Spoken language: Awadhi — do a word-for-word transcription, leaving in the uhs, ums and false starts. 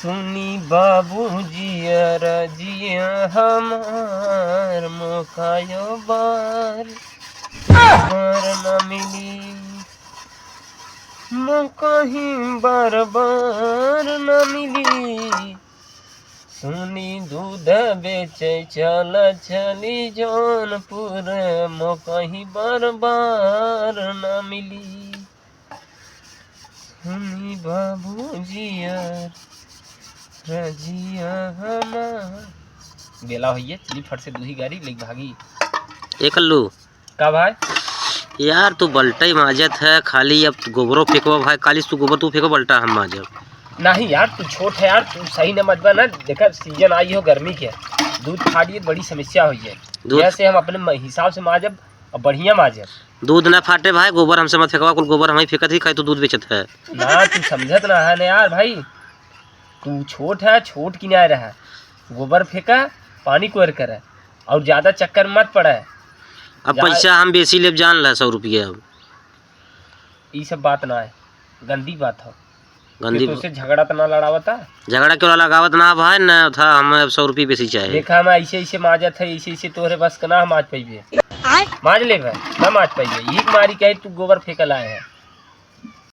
सुनी बाबूजी अरजिया हमार, मोका यो बार, बार न मिली, मोका ही बार, बार न मिली। सुनी दूध बेचे चला चली जौनपुर, मोका ही बार, बार न मिली। सुनी बाबूजी यार, रजिया हमार। बेला होइए, चली फट से दूही गाड़ी लेके भागी। ए कल्लू। का भाई? यार, तू बल्टई माजत है, खाली अब गोबरो फेंकबा भाई, काली से तू गोबर तू फेंको, बल्टा हम माजब। नहीं यार, तू छोट है यार, तू सही न मजबा ना। देखा, सीजन आई हो गर्मी के, दूध फाटिए, बड़ी समस्या होइए। दूध जैसे हम अपने म-, हिसाब से माजब, अब बढ़िया माजब। दूध ना फाटे भाई, गोबर हमसे मत फेंकवा, कुल गोबर हम ही फेंकत ही, खाई तू दूध बेचत है। ना, तू समझत ना है ना यार भाई, तू छोट है, छोट किनारे रहा, गोबर फेंका, पानी कोर करे, और ज्यादा चक्कर मत पड़े। अब जा- पैसा हम बेसी लेब, जान ला, सौ रुपया। अब ई सब बात ना है, गंदी बात हो। गंदी फिर ब- तुझसे झगड़ा तो ना लड़ावता? झगड़ा क्यों लगावत ना भाई, ना था, हमें अब सौ रुपये बेसी चाहे। देखा, हम ऐसे ऐसे माजत है, ऐसे ऐसे तोहरे बस का ना हम माज पाइबे। आय। माज ले भाई, ना माज पाइबे। यही मारी कहे तू गोबर फेंकल आए है।